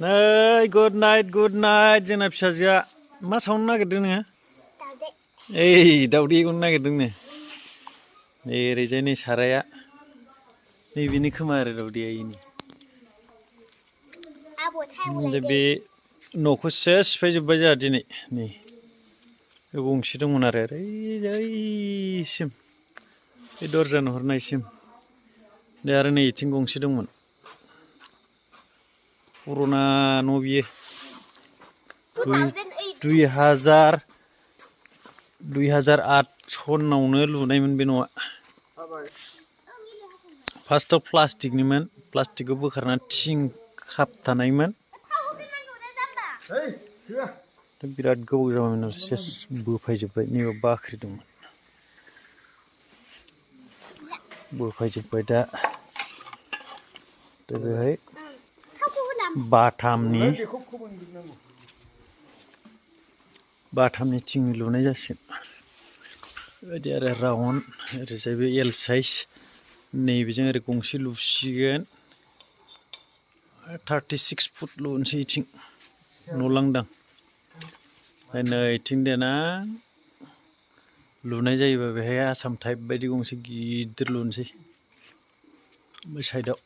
नै good night जोंना फिसाजोआ मा सावनो नागिरदों नोङो? ओइ दाउदै एवनो नागिरदोंनो। नै ओरैजाय नै साराया नैबेनि खोमा आरो दाउदैया इनि। बे न'खौ सेस सिफायजोब्बाय जोंहा दिनै नै गंसे दंमोन आरो ओरैजायसिम बे दरजा नुहुरनायसिम दा आरो नै इथिं गंसे दंमोन। पुरना न' बियो 2008 सनावनो लुनायमोन बे न'आ। फार्स्टआव प्लास्टिकनिमोन, प्लास्टिकखौ बोखारना थिं खाबथानायमोन। बिराद गोबाव जाबायमोन आरो सेस बोफायजोब्बाय। नैबेयाव बाख्रि दंमोन बोफायजोब्बाय दा बेहाय बाथामनि थिंनि लुनाय जासिगोन। बेबायदि आरो राउन्ड ओरैजाय बे एल साइज नैबेजों ओरै गंसे लुसिगोन। 36 फुट लुनोसै इथिं न' लांदां। ओमफ्राय नैथिं देनां लुनाय जायोबा बेहाय आसाम टाइप बायदि गंसे गिदिर लुनोसै बे साइडआव।